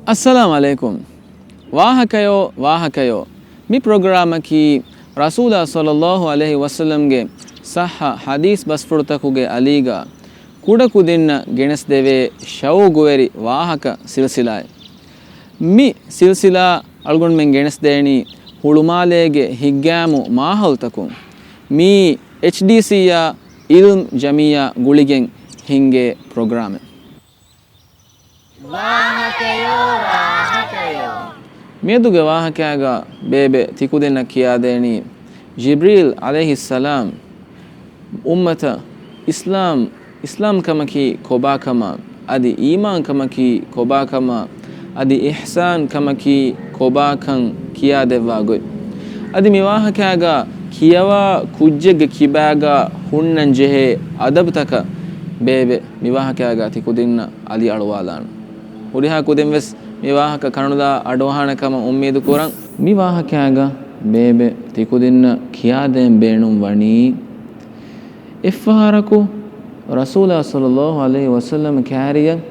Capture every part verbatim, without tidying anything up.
އައްސަލާމް ޢަލައިކުމް. ވާހަކަޔޯ، ވާހަކަޔޯ. މި ޕްރޮގްރާމަކީ ރަސޫލާ ޞައްލައްލާހު ޢަލައިހި ވަސައްލަމްގެ ޞައްޙަ ޙަދީޘް ބަސްފުޅުތަކުގެ އަލީގަ ކުޑަކުދިންނަށް ގެނެސްދެވޭ ޝައުގުވެރި ވާހަކަ ސިލްސިލާއެއް. މި ސިލްސިލާ އަޅުގަނޑުމެން ގެނެސްދޭނީ ހުޅުމާލޭގެ ހިތްގައިމު މާހައުލްތަކުން. މީ އެޗްޑީސީއާ އިލްމް ޖަމިއްޔާ ގުޅިގެން ހިންގޭ ޕްރޮގްރާމެއް. ވާހަކަޔޯ، ވާހަކަޔޯ. މިއަދުގެ ވާހަކައިގަ ބޭބެ ތިކުދިންނަށް ކިޔާދޭނީ، ޖިބްރީލް ޢަލައިހިއްސަލާމް އުއްމަތަށް އިސްލާމް، އިސްލާމް ކަމަކީ ކޮބާކަމާ، އަދި އީމާން ކަމަކީ ކޮބާކަމާ، އަދި އިޙްސާން ކަމަކީ ކޮބާކަން ކިޔާދެއްވާ ގޮތް. އަދި މި ވާހަކައިގަ ކިޔަވާ ކުއްޖެއްގެ ކިބާގަ ހުންނަން ޖެހޭ އަދަބުތަކަށް ބޭބެ މި ވާހަކައިގަ ތިކުދިންނަށް އަލިއަޅުވާލާނަން. ހުރިހާ ކުދިންވެސް މި ވާހަކަ ކަނުލާ އަޑުއަހާނެ ކަމަށް އުއްމީދު ކުރަން. މި ވާހަކައިގަ ބޭބެ ތިކުދިންނަށް ކިޔާދޭން ބޭނުން ވަނީ، އެއްފަހަރަކު ރަސޫލާ ޞައްލައްލާހު ޢަލައިހި ވަސައްލަމް ކާރިއަށް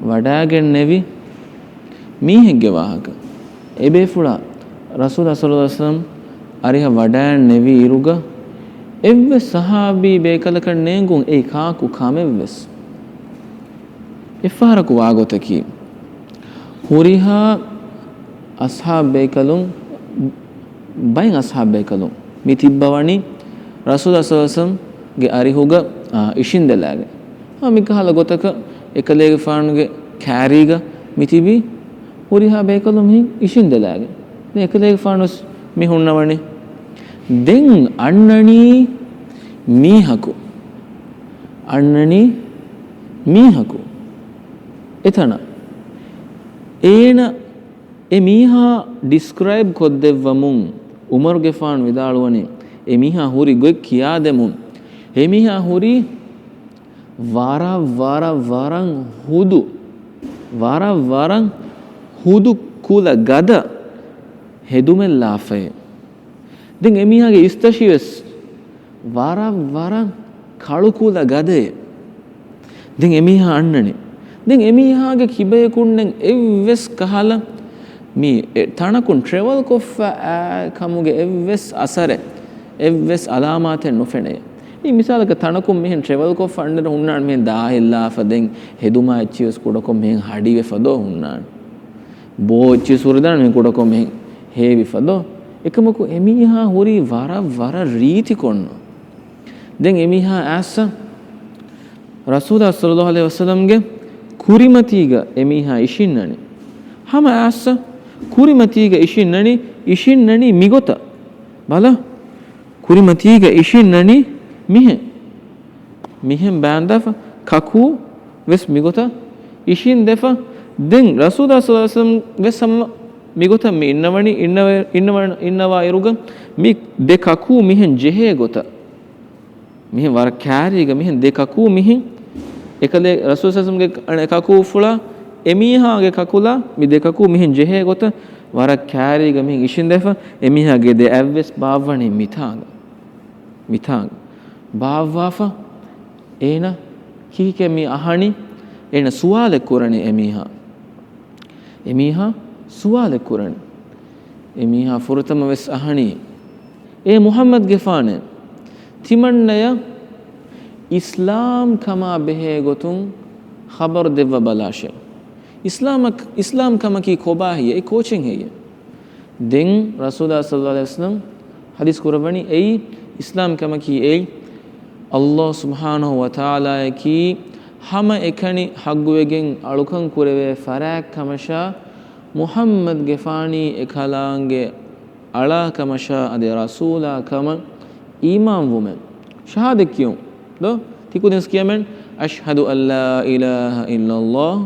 ވަޑާގެންނެވި މީހެއްގެ ވާހަކަ. އެބޭފުޅާ ރަސޫލާ ޞައްލައްލާހު ޢަލައިހި ވަސައްލަމް އަރިހަށް ވަޑާން ނެވި އިރުގަ، އެއްވެސް ޞަޙާބީ ބޭކަލަކަށް ނޭނގުން އެއީ ކާކު ކަމެއްވެސް. އެއްފަހަރަކު ވާގޮތަކީ، ހުރިހާ އަޞްޙާބް ބޭކަލުން، ބައެއް އަޞްޙާބް ބޭކަލުން މި ތިއްބަވަނީ ރަސޫލާ ޞައްލައްލާހު ޢަލައިހި ވަސައްލަމްގެ އަރިހުގަ، އާ، އިށިންދެލާގެން. އާ، މިކަހަލަ ގޮތަކަށް އެކަލޭގެފާނުގެ ކާރީގަ މި ތިބީ ހުރިހާ ބޭކަލުން މިހެން އިށިންދެލާގެން. ދެން އެކަލޭގެފާނުވެސް މި ހުންނަވަނީ. ދެން އަންނަނީ މީހަކު. އަންނަނީ މީހަކު. އެތަނަށް އޭނަ އެ މީހާ ޑިސްކްރައިބް ކޮށްދެއްވަމުން، ޢުމަރުގެފާނު ވިދާޅުވަނީ، އެ މީހާ ހުރި ގޮތް ކިޔާދެމުން، އެ މީހާ ހުރީ ވަރަށް، ވަރަށް، ވަރަށް ހުދު، ވަރަށް، ވަރަށް ހުދު ކުލަ ގަދަ ހެދުމެއްލާފައޭ. ދެން އެމީހާގެ އިސްތަށިވެސް ވަރަށް ވަރަށް ކަޅުކުލަ ގަދައެއް. ދެން އެމީހާ އަންނަނީ. ދެން އެމީހާގެ ކިބަޔަކުންނެއް އެއްވެސް ކަހަލަ މި އެ ތަނަކުން ޓްރެވަލް ކޮށްފަ އާ ކަމުގެ އެއްވެސް އަސަރެއް، އެއްވެސް އަލާމާތެއް ނުފެނެޔޭ. މި މިސާލަކަށް ތަނަކުން މިހެން ޓްރެވަލް ކޮށްފަ އަންނަ ހުންނާނެ މިހެން ދާހެއްލާފަ ދެން ހެދުމާ އެއްޗިވެސް ކުޑަކޮށް މިހެން ހަޑިވެފަ ދޯ ހުންނާނެ. ބޯ އެއްޗިވެސް ހުރެދާނެ މިހެން ކުޑަކޮށް މިހެން ހޭވިފަ ދޯ. އެކަމަކު އެމީހާ ހުރީ ވަރަށް ވަރަށް ރީތިކޮށްނު. ދެން އެމީހާ އައިސް ރަސޫލާ ޞައްލައްލާހު ޢަލައިހި ވަސައްލަމްގެ ކުރިމަތީގަ އެމީހާ އިށިންނަނީ. ހަމަ އައިސް ކުރިމަތީގަ އިށިންނަނީ، އިށިންނަނީ މިގޮތަށް. ބަލަ، ކުރިމަތީގަ އިށިންނަނީ މިހެން. މިހެން ބާންދާފަ ކަކޫ ވެސް މިގޮތަށް އިށިން ދެފަ. ދެން ރަސޫލާ ޞައްލައްލާހު ޢަލައިހި ވަސައްލަމް ވެސް ހަމަ މިގޮތަށް މި އިންނަވަނީ، އިންނަވަ-، އިންނަވަ-، އިންނަވާ އިރުގަ މި ދެ ކަކޫ މިހެން ޖެހޭ ގޮތަށް. މިހެން ވަރަށް ކާރީގަ މިހެން ދެ ކަކޫ މިހެން އެކަލޭ ރަސޫލާ ޞައްލައްލާހު ޢަލައިހި ވަސައްލަމްގެ އަނެއް ކަކޫފުޅާ އެމީހާގެ ކަކުލާ މި ދެ ކަކޫ މިހެން ޖެހޭ ގޮތަށް ވަރަށް ކާރީގަ މިހެން އިށިން ދެފަ. އެމީހާގެ ދެ އަތްވެސް ބާއްވަނީ މިތާނގަ. މިތާނގަ ބާއްވާފަ އޭނަ ކީކޭ މި އަހަނީ؟ އޭނަ ސުވާލެއް ކުރަނީ އެމީހާ. އެމީހާ ސުވާލެއް ކުރަނީ. އެމީހާ ފުރަތަމަ ވެސް އަހަނީ، އޭ މުޙައްމަދުގެފާނޭ، ތިމަންނަޔަށް އިސްލާމް ކަމާ ބެހޭ ގޮތުން ޚަބަރު ދެއްވަ ބަލާށޭ. އިސްލާމަކް-، އިސްލާމް ކަމަކީ ކޮބާ ހެއްޔޭ؟ އެ ކޯޗެއް ހެއްޔޭ؟ ދެން ރަސޫލާ ޞައްލައްލާހު ޢަލައިހި ވަސައްލަމް ޙަދީޘް ކުރައްވަނީ އެއީ، އިސްލާމް ކަމަކީ އެއީ، ﷲ ސުބްޙާނަހޫ ވަތަޢާލާއަކީ ހަމައެކަނި ޙައްޤުވެގެން އަޅުކަން ކުރެވޭ ފަރާތް ކަމަށާ، މުޙައްމަދުގެފާނީ އެކަލާނގެ އަޅާ ކަމަށާ އަދި ރަސޫލާ ކަމަށް އީމާންވުމެއް، ޝަހާދަތް ކިޔުން. ދޯ؟ ތިކުދިން ކިޔަމެން، "أشهد أن لا إله إلا الله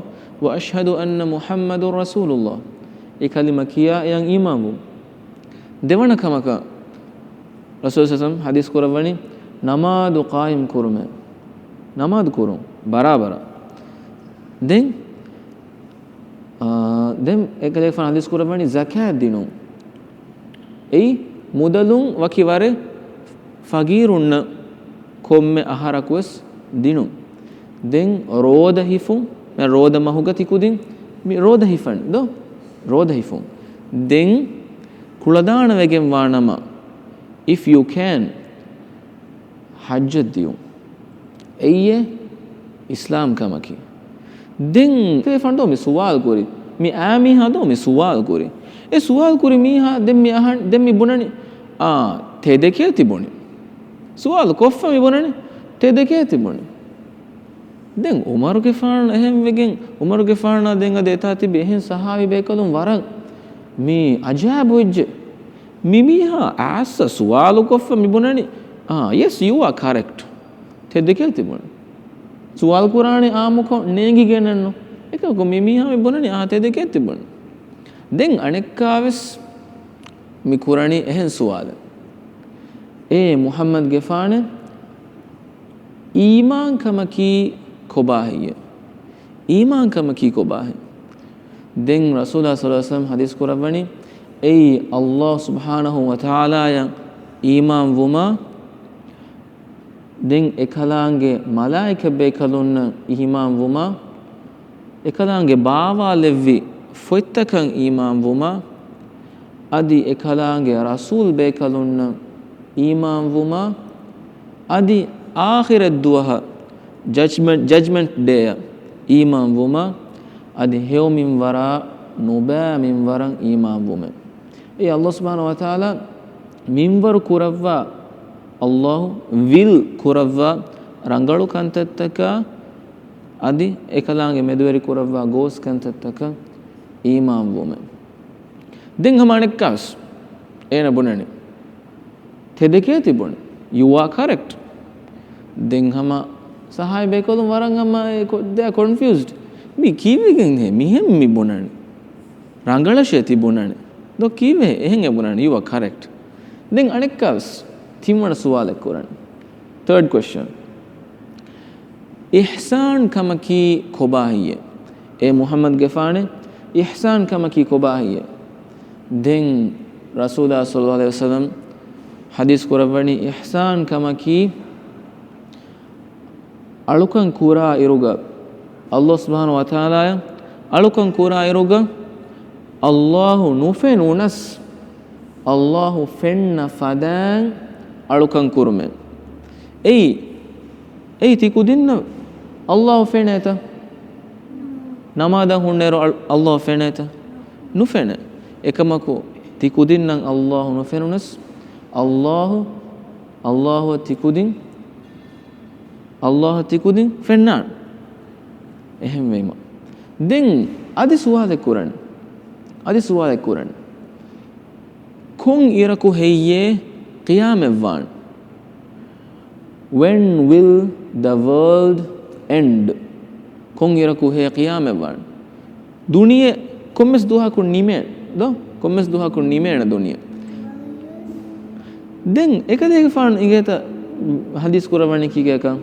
وأشهد أن محمدا رسول الله." އެ ކަލިމަ ކިޔާ އެޔަށް އީމާންވުން. ދެވަނަ ކަމަކަށް ރަސޫލު ޞައްލައްލާހު ޢަލައިހި ވަސައްލަމް ޙަދީޘް ކުރައްވަނީ ނަމާދު ޤާއިމް ކުރުމޭ. ނަމާދު ކުރުން ބަރާބަރަށް. ދެން، އާ، ދެން އެކަލޭގެފާނު ޙަދީޘް ކުރައްވަނީ ޒަކާތް ދިނުން. އެއީ މުދަލުން ވަކި ވަރެއް ފަގީރުންނަށް ކޮންމެ އަހަރަކުވެސް ދިނުން. ދެން ރޯދަ ހިފުން، މެ ރޯދަ މަހުގަ ތިކުދިން މި ރޯދަ ހިފަން ދޯ؟ ރޯދަ ހިފުން. ދެން ކުޅަދާނަ ވެގެން ވާނަމަ، if you can، ޙައްޖަށް ދިޔުން. އެއީ އިސްލާމް ކަމަކީ. ދެން ފަން ދޯ މި ސުވާލު ކުރި؟ މި އާ މީހާ ދޯ މި ސުވާލު ކުރި؟ އެ ސުވާލު ކުރި މީހާ ދެން މި އަހަން، ދެން މި ބުނަނީ، އާ، ތެދެކޭ ތިބުނީ. ސުވާލު ކޮށްފަ މި ބުނަނީ، ތެދެކޭ ތިބުނީ. ދެން ޢުމަރުގެފާނު އެހެން ވެގެން، ޢުމަރުގެފާނާ ދެން އަދި އެތާ ތިބި އެހެން ޞަޙާބީ ބޭކަލުން ވަރަށް މި ޢަޖާއިބު ވެއްޖެ. މި މީހާ އާސް ސުވާލު ކޮށްފަ މި ބުނަނީ، އާ، yes, you are correct. ތެދެކޭ ތިބުނީ. ސުވާލު ކުރާނެ އާއްމުކޮށް ނޭނގިގެނެއްނު. އެކަކު މި މީހާ މި ބުނަނީ، އާ، ތެދެކޭ ތިބުނީ. ދެން އަނެއްކާވެސް މި ކުރަނީ އެހެން ސުވާލެއް. އޭ މުޙައްމަދުގެފާނެ، އީމާންކަމަކީ ކޮބާހެއްޔޭ؟ އީމާންކަމަކީ ކޮބާހެއް؟ ދެން ރަސޫލާ ޞައްލަﷲު ޢަލައިހި ވަސައްލަމަ ޙަދީޘް ކުރައްވަނީ، އެއީ ﷲ ސުބްޙާނަހޫ ވަތަޢާލާއަށް އީމާން ވުމާ، ދެން އެކަލާނގެ މަލާއިކަ ބޭކަލުންނަށް އީމާން ވުމާ، އެކަލާނގެ ބާވާލެއްވި ފޮތްތަކަށް އީމާން ވުމާ، އަދި އެކަލާނގެ ރަސޫލް ބޭކަލުންނަށް އީމާން ވުމާ، އަދި އާޚިރަތް ދުވަހަށް، ޖަޖްމަންޓް، ޖަޖްމަންޓް ޑޭއަށް އީމާން ވުމާ، އަދި ހެޔޮ މިންވަރާ ނުބައި މިންވަރަށް އީމާން ވުމެވެ. އެ ﷲ ސުބްޙާނަހޫ ވަތަޢާލާ މިންވަރު ކުރައްވާ، ﷲ ވިލް ކުރައްވާ ރަނގަޅު ކަންތައްތަކާ އަދި އެކަލާނގެ މެދުވެރި ކުރައްވާ ގޯސް ކަންތައްތަކަށް އީމާން ވުމެވެ. ދެން ހަމަ އަނެއްކާވެސް އޭނަ ބުނަނީ، ތެދެކޭ ތިބުނީ. You are correct. ދެން ހަމަ ޞަޙާބީ ބޭކަލުން ވަރަށް ހަމަ އެ ކޮ-، they are confused. މި ކީއްވެގެން ހޭ މިހެން މި ބުނަނީ؟ ރަނގަޅަށޭ ތި ބުނަނީ. ދޯ ކީއްވެ އެހެން އެ ބުނަނީ؟ You are correct. ދެން އަނެއްކާވެސް ތިންވަނަ ސުވާލެއް ކުރަން. ތާޑް ކޮއެސްޗަން. އިޙްސާން ކަމަކީ ކޮބާހެއްޔޭ؟ އޭ މުޙައްމަދުގެފާނެ، އިޙްސާން ކަމަކީ ކޮބާހެއްޔޭ؟ ދެން ރަސޫލާ ޞައްލަﷲު ޢަލައިހި ވަސައްލަމަ ޙަދީޘް ކުރައްވަނީ، އިޙްސާން ކަމަކީ އަޅުކަން ކުރާ އިރުގަ، ﷲ ސުބްޙާނަހޫ ވަތަޢާލާއަށް އަޅުކަން ކުރާ އިރުގަ، ﷲ ނުފެނުނަސް، ﷲ ފެންނަ ފަދައިން އަޅުކަން ކުރުމެވެ. އެއީ، އެއީ ތި ކުދިންނަށް ﷲ ފެނޭތަ؟ ނަމާދަށް ހުންނައިރު އަ-، ﷲ ފެނޭތަ؟ ނުފެނޭ. އެކަމަކު ތި ކުދިންނަށް ﷲ ނުފެނުނަސް، ﷲ، ﷲ ތި ކުދިން، ﷲ ތި ކުދިން ފެންނާނެ. އެހެންވީމަ، ދެން އަދި ސުވާލެއް ކުރަން. އަދި ސުވާލެއް ކުރަން. ކޮން އިރަކު ހެއްޔޭ ޤިޔާމަތްވާން؟ When will the world end? ކޮން އިރަކު ހޭ ޤިޔާމަތްވާން؟ ދުނިޔެ ކޮންމެސް ދުވަހަކު ނިމޭނެ ދޯ؟ ކޮންމެސް ދުވަހަކު ނިމޭނެ ދުނިޔެ. ދެން އެކަލޭގެފާނު އިނގޭތަ ޙަދީޘް ކުރައްވަނީ ކީކޭކަން؟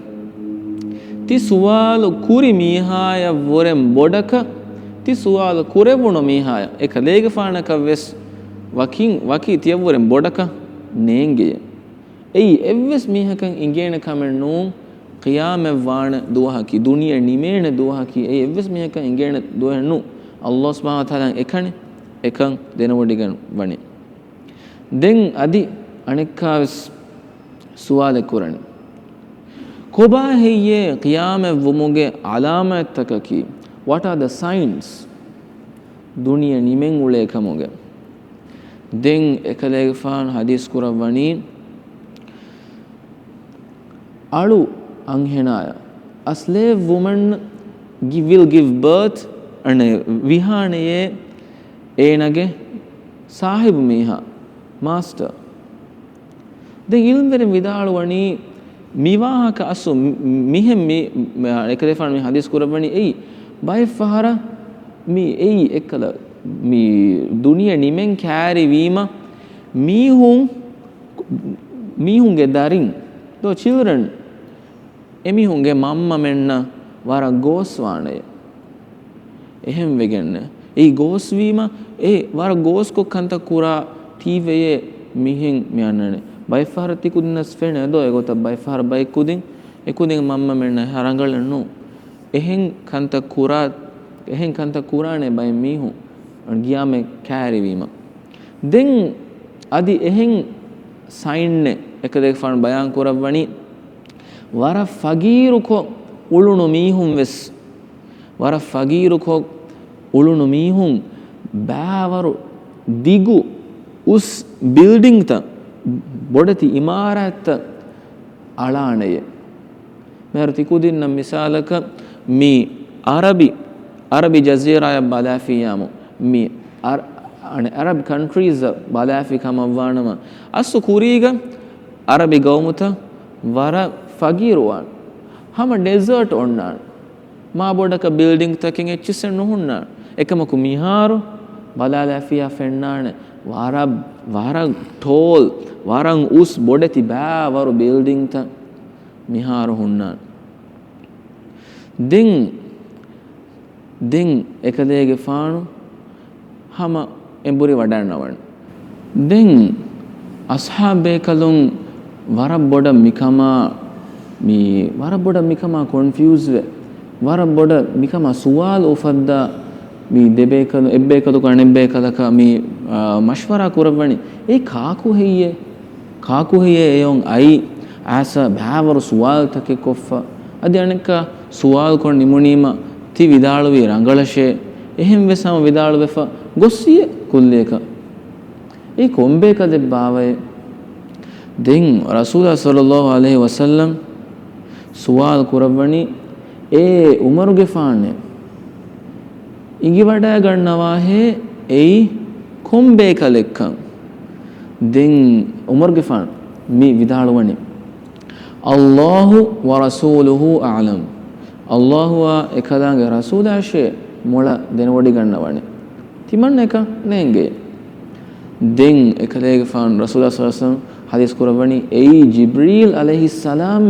ތި ސުވާލު ކުރި މީހާޔަށް ވުރެން ބޮޑަކަށް، ތި ސުވާލު ކުރެވުނު މީހާޔަށް އެކަލޭގެފާނަކަށް ވެސް ވަކިން ވަކި ތިޔަށްވުރެން ބޮޑަކަށް ނޭނގެޔޭ. އެއީ އެއްވެސް މީހަކަށް އިނގޭނެ ކަމެއް ނޫން، ޤިޔާމަތް ވާނެ ދުވަހަކީ، ދުނިޔެ ނިމޭނެ ދުވަހަކީ، އެއީ އެއްވެސް މީހަކަށް އިނގޭނެ ދުވަހެއް ނޫން. ﷲ ސުބްޙާނަހޫ ވަތަޢާލާ އެކަނި އެކަން ދެނެވޮޑިގެން ވަނީ. ދެން އަދި އަނެއްކާވެސް ސުވާލެއް ކުރަނީ. ކޮބާ ހެއްޔޭ ޤިޔާމަތް ވުމުގެ ޢަލާމާތްތަކަކީ؟ What are the signs? ދުނިޔެ ނިމެން އުޅޭ ކަމުގެ. ދެން އެކަލޭގެފާނު ޙަދީޘް ކުރައްވަނީ، އަޅު އަންހެނާޔަށް، a slave woman gi-, will give birth، އަނެއް ވިހާނެޔޭ އޭނަގެ ސާހިބު މީހާ، މާސްޓަރ. ދެން ޢިލްމުވެރިން ވިދާޅުވަނީ، މި ވާހަކަ އަސްލު މި-، މިހެން މި-، މި-، އެކަލޭފާނު މި ޙަދީޘް ކުރައްވަނީ އެއީ، ބައެއް ފަހަރަށް މި އެއީ އެއްކަލަ މި ދުނިޔެ ނިމެން ކައިރިވީމަ، މީހުން، މީހުންގެ ދަރިން، ދޯ ޗިލްޑްރަން، އެމީހުންގެ މަންމަމެންނަށް ވަރަށް ގޯސްވާނެޔޭ. އެހެން ވެގެންނެ އެއީ ގޯސްވީމަ، އެ ވަރަށް ގޯސްކޮށް ކަންތައް ކުރާ ތީވެޔޭ މިހެން މި އަންނަނީ. ބައެއްފަހަރަށް ތި ކުދިންނަސް ފެނޭ ދޯ އެގޮތަށް ބައެއްފަހަރަށް ބައެއް ކުދިން، އެ ކުދިން މަންމަމެންނަށް ރަނގަޅެއް ނޫން. އެހެން ކަންތައް ކުރާ އެހެން ކަންތައް ކުރާނެ ބައެއް މީހުން ގިޔާމެ ކައިރިވީމަ. ދެން އަދި އެހެން ސައިންއެއް އެކަލޭގެފާނު ބަޔާން ކުރައްވަނީ، ވަރަށް ފަގީރުކޮށް އުޅުނު މީހުން ވެސް، ވަރަށް ފަގީރުކޮށް އުޅުނު މީހުން ބާވަރު ދިގު އުސް ބިލްޑިންގްތައް، ބޮޑެތި އިމާރާތްތައް އަޅާނެޔޭ. މިހާރު ތިކުދިންނަށް މިސާލަކަށް މި އަރަބި، އަރަބި ޖަޒީރާއަށް ބަލާފިއްޔާމު، މި އަރ-، އަނެއް އަރަބް ކަންޓްރީޒަށް ބަލާފި ކަމަށްވާނަމަ، އަސްލު ކުރީގަ އަރަބި ގައުމުތައް ވަރަށް ފަގީރުވާން، ހަމަ ޑެޒާޓް އޮންނާން. މާ ބޮޑަކަށް ބިލްޑިންގްތަކެއް އެއްޗިއްސެއް ނުހުންނާނެ. އެކަމަކު މިހާރު ބަލާލާފިޔާ ފެންނާނެ ވަރަށް، ވަރަށް ޓޯލް، ވަރަށް އުސް ބޮޑެތި ބާވަރު ބިލްޑިންގްތައް މިހާރު ހުންނާނެ. ދެން، ދެން އެކަލޭގެފާނު ހަމަ އެނބުރި ވަޑަންނަވަން. ދެން އަޞްޙާބޭކަލުން ވަރަށް ބޮޑަށް މިކަމާ، މި ވަރަށް ބޮޑަށް މިކަމާ ކޮންފިއުޒްވެ، ވަރަށް ބޮޑަށް މިކަމާ ސުވާލު އުފައްދާ، މި ދެބޭކަލު، އެއްބޭކަލަކު އަނެއްބޭކަލަކަށް މި، އާ، މަޝްވަރާ ކުރައްވަނީ، އޭ ކާކު ހެއްޔޭ؟ ކާކު ހެއްޔޭ އެޔޮން އައީ؟ އާސަ ބާވަރު ސުވާލުތަކެއް ކޮށްފަ. އަދި އަނެއްކާ ސުވާލު ކޮށް ނިމުނީމަ ތި ވިދާޅުވީ ރަނގަޅަށޭ. އެހެން ވެސް ހަމަ ވިދާޅުވެފަ ގޮއްސިއޭ ކުއްލިއަކަށް. އެ ކޮންބޭކަލެއް ބާވައޭ؟ ދެން ރަސޫލާ ޞައްލައްލާހު ޢަލައިހި ވަސައްލަމް ސުވާލު ކުރައްވަނީ، އޭ ޢުމަރުގެފާނޭ، އިނގިވަޑައިގަންނަވާހޭ އެއީ ކޮންބޭކަލެއްކަން. ދެން ޢުމަރުގެފާނު މި ވިދާޅުވަނީ، ﷲ ورسوله أعلم. ﷲ އާ އެކަލާނގެ ރަސޫލާށޭ މޮޅަށް ދެނެވޮޑިގަންނަވަނީ. ތިމަންނަ އެކަން ނޭނގޭ. ދެން އެކަލޭގެފާނު ރަސޫލާ ޞައްލައްލާހު ޢަލައިހި ވަސައްލަމް ޙަދީޘް ކުރައްވަނީ، އެއީ ޖިބްރީލް ޢަލައިހިއްސަލާމް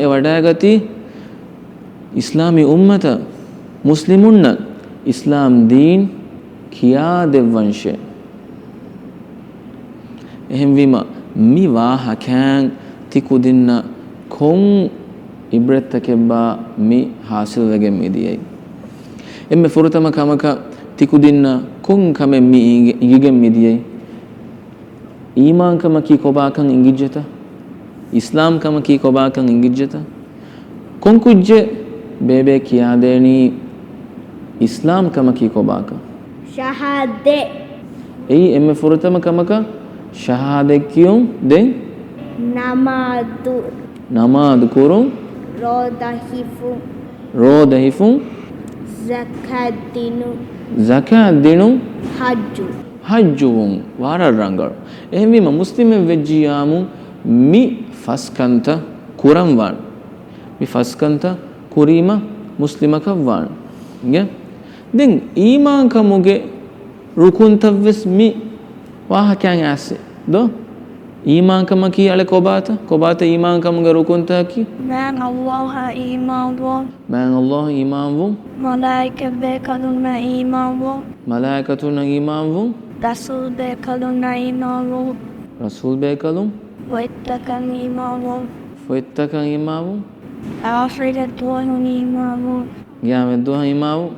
އެ ވަޑައިގަތީ އިސްލާމީ އުއްމަތަށް، މުސްލިމުންނަށް އިސްލާމް ދީން ކިޔާދެއްވަންށޭ. އެހެންވީމަ، މި ވާހަކައިން ތިކުދިންނަށް ކޮން އިބްރަތްތަކެއްބާ މި ޙާޞިލްވެގެން މިދިޔައީ؟ އެންމެ ފުރަތަމަ ކަމަކަށް ތިކުދިންނަށް ކޮން ކަމެއް މި އިނގި-، އިނގިގެން މިދިޔައީ؟ އީމާންކަމަކީ ކޮބާކަން އިނގިއްޖެތަ؟ އިސްލާމްކަމަކީ ކޮބާކަން އިނގިއްޖެތަ؟ ކޮން ކުއްޖެއް ބޭބެ ކިޔާދޭނީ އިސްލާމްކަމަކީ ކޮބާކަން؟ ޝަހާދަތް. އެއީ އެންމެ ފުރަތަމަ ކަމަކަށް ޝަހާދަތް ކިޔުން. ދެން؟ ނަމާދު. ނަމާދު ކުރުން. ރޯދަ ހިފުން. ރޯދަ ހިފުން. ޒަކާތް ދިނުން. ޒަކާތް ދިނުން. ޙައްޖު. ޙައްޖުވުން. ވަރަށް ރަނގަޅު. އެހެންވީމަ، މުސްލިމެއް ވެއްޖިއްޔާމު މި ފަސް ކަންތައް ކުރަން ވާނެ. މި ފަސް ކަންތައް ކުރީމަ މުސްލިމަކަށް ވާނެ. އިނގޭ؟ ދެން އީމާންކަމުގެ ރުކުންތައްވެސް މި ވާހަކައިން އައިސް ދޯ؟ އީމާންކަމަކީ އަޅެ ކޮބާތަ؟ ކޮބާތަ އީމާންކަމުގެ ރުކުންތަކަކީ؟ މާތް ﷲ އަށް އީމާންވުން. މާތް ﷲ އަށް އީމާންވުން. މަލާއިކަތްބޭކަލުންނަށް އީމާންވުން. މަލާއިކަތުންނަށް އީމާންވުން. ރަސޫލްބޭކަލުންނަށް އީމާންވުން. ރަސޫލްބޭކަލުން. ފޮތްތަކަށް އީމާންވުން. ފޮތްތަކަށް އީމާންވުން. އާޚިރަތު ދުވަހުން އީމާންވުން. ޤިޔާމަތް ދުވަހަށް އީމާންވުން.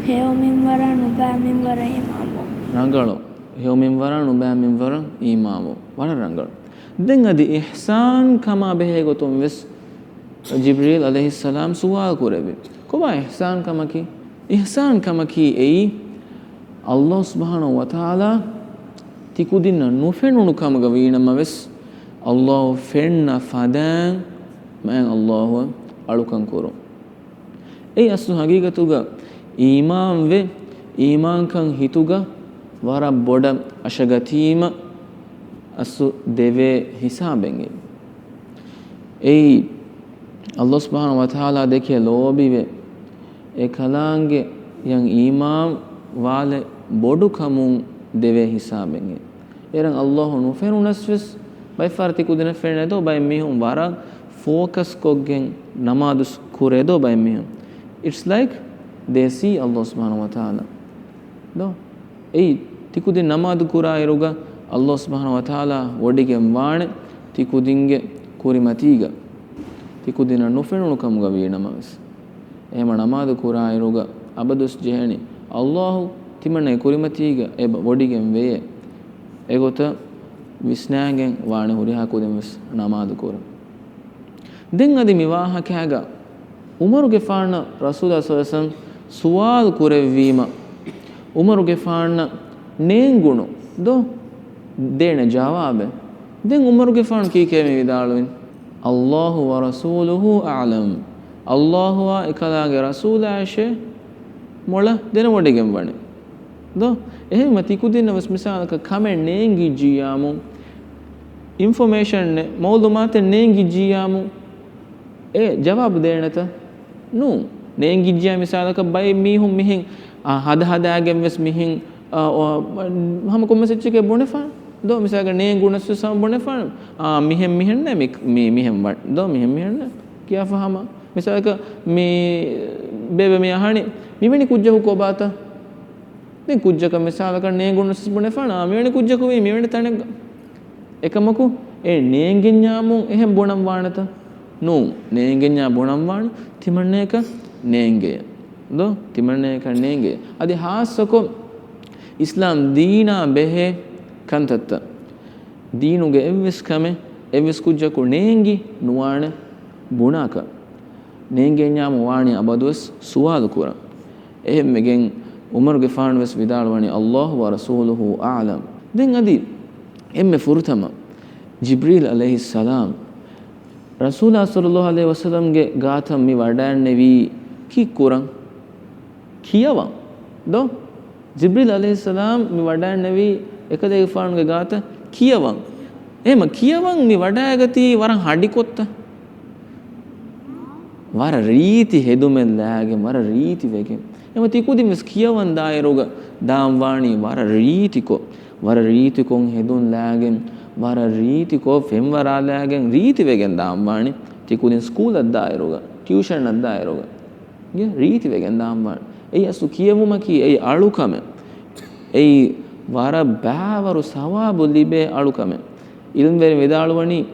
ހެޔޮ މިންވަރަށް ނުބައި މިންވަރަށް އީމާންވުން. ރަނގަޅު. ހެޔޮ މިންވަރަށް ނުބައި މިންވަރަށް އީމާންވުން. ވަރަށް ރަނގަޅު. ދެން އަދި އިޙްސާން ކަމާ ބެހޭ ގޮތުން ވެސް ޖިބްރީލް ޢަލައިހިއްސަލާމް ސުވާލު ކުރެއްވި. ކޮބާ އިޙްސާން ކަމަކީ؟ އިޙްސާން ކަމަކީ އެއީ، ﷲ ސުބްޙާނަހޫ ވަތަޢާލާ ތިކުދިންނަށް ނުފެނުނު ކަމުގަ ވީނަމަވެސް، ﷲ ފެންނަ ފަދައިން މާތް ﷲ އަށް އަޅުކަން ކުރުން. އެއީ އަސްލު ހަގީގަތުގަ އީމާންވެ، އީމާންކަން ހިތުގަ ވަރަށް ބޮޑަށް އަށަގަތީމަ، އަސްލު ދެވޭ ހިސާބެއް އެއީ. އެއީ، ﷲ ސުބްޙާނަހޫ ވަތަޢާލާ ދެކެ ލޯބިވެ، އެކަލާނގެއަށް އީމާން ވާލެ ބޮޑުކަމުން ދެވޭ ހިސާބެއް އެއީ. އޭރަށް ﷲ ނުފެނުނަސްވެސް، ބައެއްފަހަރު ތިކުދިންނަށް ފެނޭ ދޯ، ބައެއް މީހުން ވަރަށް ފޯކަސްކޮށްގެން ނަމާދު ކުރޭ ދޯ ބައެއް މީހުން. It's like they see ﷲ ސުބްޙާނަހޫ ވަތަޢާލާ. ދޯ؟ އެއީ، ތިކުދިން ނަމާދު ކުރާއިރުގަ ﷲ ސުބްޙާނަހޫ ވަތަޢާލާ ވޮޑިގެން ވާނެ ތިކުދިންގެ ކުރިމަތީގަ، ތިކުދިންނަށް ނުފެނުނު ކަމުގަ ވީނަމަވެސް. އެހެމަ ނަމާދު ކުރާއިރުގަ އަބަދުވެސް ޖެހެނީ، ﷲ ތިމަންނަގެ ކުރިމަތީގަ އެބަ ވޮޑިގެން ވެޔޭ. އެގޮތަށް ވިސްނާގެން ވާނެ ހުރިހާ ކުދިން ވެސް ނަމާދު ކުރަން. ދެން އަދި މި ވާހަކައިގަ ޢުމަރުގެފާނަށް ރަސޫލާ ޞައްލަﷲު ޢަލައިހި ވަސައްލަމް ސުވާލު ކުރެއްވީމަ، ޢުމަރުގެފާނަށް ނޭނގުނު ދޯ ދޭނެ ޖަވާބެއް. ދެން ޢުމަރުގެފާނު ކީކޭ މި ވިދާޅުވިން؟ "اللَّهُ وَرَسُولُهُ أَعْلَمُ." ﷲ އާ އެކަލާގެ ރަސޫލާއަށޭ މޮޅަށް ދެނެވޮޑިގެން ވަނީ. ދޯ؟ އެހެންވީމަ ތިކުދިންނަށް ވެސް މިސާލަކަށް ކަމެއް ނޭނގިއްޖިއްޔާމު، އިންފޮމޭޝަންއެއް، މަޢުލޫމާތެއް ނޭނގިއްޖިއްޔާމު، އެ ޖަވާބު ދޭނެތަ؟ ނޫން. ނޭނގިއްޖިއްޔާ މިސާލަކަށް ބައެއް މީހުން މިހެން، އާ، ހަދަ ހަދާގެން ވެސް މިހެން، އާ، އާ، ހަމަ ކޮންމެސް އެއްޗެކޭ ބުނެފާނެ. ދޯ؟ މިސާލަކަށް ނޭނގުނަސް ވެސް ހަމަ ބުނެފާނެ. އާ، މިހެން މިހެންނޭ، މި، މި، މިހެން ވަ، ދޯ؟ މިހެން މިހެންނޭ. ކިޔާފަ ހަމަ. މިސާލަކަށް މި ބޭބެ މި އަހަނީ މިވެނި ކުއްޖަކު ކޮބާތަ؟ ދެން ކުއްޖަކަށް މިސާލަކަށް ނޭނގުނަސް ވެސް ބުނެފާނެ، އާ، މިވެނި ކުއްޖަކު ވީ މިވެނި ތަނެއްގަ. އެކަމަކު އެ ނޭނގެންޏާމުން އެހެން ބުނަން ވާނެތަ؟ ނޫން. ނޭނގެންޏާ ބުނަން ވާނެ ތިމަންނަޔަކަށް ނޭނގޭ. ދޯ؟ ތިމަންނަޔަކަށް ނޭނގޭ. އަދި ހާއްސަކޮށް އިސްލާމް ދީނާ ބެހޭ ކަންތައްތައް. ދީނުގެ އެއްވެސް ކަމެއް އެއްވެސް ކުއްޖަކު ނޭނގި ނުވާނެ ބުނާކަށް. ނޭނގެންޏާމު ވާނީ އަބަދުވެސް ސުވާލު ކުރަން. އެހެންވެގެން ޢުމަރުގެފާނު ވެސް ވިދާޅުވަނީ، "اللَّهُ وَرَسُولُهُ أَعْلَمُ." ދެން އަދި އެންމެ ފުރަތަމަ ޖިބްރީލް ޢަލައިހިއްސަލާމް ރަސޫލާ ޞައްލަﷲު ޢަލައިހި ވަސައްލަމްގެ ގާތަށް މި ވަޑައިންނެވީ ކީއްކުރަން؟ ކިޔަވަން. ދޯ؟ ޖިބްރީލް ޢަލައިހިއްސަލާމް މި ވަޑައިންނެވީ އެކަލޭގެފާނުގެ ގާތަށް ކިޔަވަން. އެހެމަ ކިޔަވަން މި ވަޑައިގަތީ ވަރަށް ހަޑިކޮށްތަ؟ ވަރަށް ރީތި ހެދުމެއް ލާގެން، ވަރަށް ރީތި ވެގެން. އެހެމަ ތިކުދިން ވެސް ކިޔަވަން ދާއިރުގަ ދާން ވާނީ ވަރަށް ރީތިކޮށް، ވަރަށް ރީތިކޮށް ހެދުން ލާގެން، ވަރަށް ރީތިކޮށް ފެންވަރާލާގެން ރީތިވެގެން ދާން ވާނީ. ތިކުދިން ސްކޫލަށް ދާއިރުގަ، ޓިއުޝަނަށް ދާއިރުގަ. ގެ ރީތިވެގެން ދާންވާނެ. އެއީ އަސްލު ކިޔެވުމަކީ އެއީ އަޅުކަމެއް. އެއީ ވަރަށް ބާވަރު ސަވާބު ލިބޭ އަޅުކަމެއް. ޢިލްމުވެރިން ވިދާޅުވަނީ،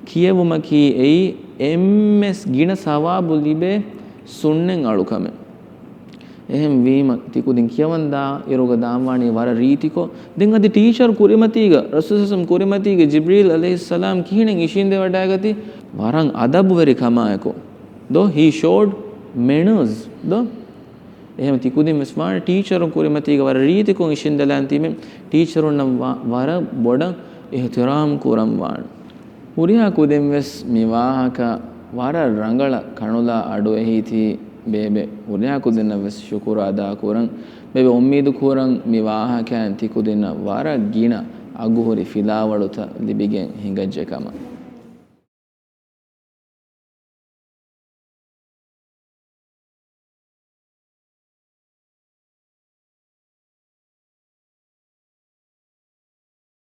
ކިޔެވުމަކީ އެއީ އެންމެސް ގިނަ ސަވާބު ލިބޭ ސުންނަތް އަޅުކަމެއް. އެހެން ވީމަ، ތިކުދިން ކިޔަވަން ދާ އިރުގަ ދާންވާނީ ވަރަށް ރީތިކޮށް. ދެން އަދި ޓީޗަރު ކުރިމަތީގަ، ރަސޫލު ސަލާމް ކުރިމަތީގަ ޖިބްރީލް ޢަލައިހިއްސަލާމް ކިހިނެއް އިށީނދެވަޑައިގަތީ؟ ވަރަށް އަދަބުވެރި ކަމާއެކު. ދޯ؟ He showed manners. ދޯ؟ އެހެން ތިކުދިން ވެސް ވާނެ ޓީޗަރުން ކުރިމަތީގަ ވަރަށް ރީތިކޮށް އިށީނދެލާން ތީމެ ޓީޗަރުންނަށް ވަ-، ވަރަށް ބޮޑަށް އިޙްތިރާމް ކުރަން ވާނެ. ހުރިހާ ކުދިން ވެސް މި ވާހަކަ ވަރަށް ރަނގަޅަށް ކަނުލާ އަޑުއެހީތީ ބޭބެ ހުރިހާ ކުދިންނަށް ވެސް ޝުކުރު އަދާ ކުރަން. ބޭބެ އުއްމީދު ކުރަން މި ވާހަކައިން ތިކުދިންނަށް ވަރަށް ގިނަ އަގުހުރި ފިލާވަޅުތައް ލިބިގެން ހިނގައްޖެ ކަމަށް.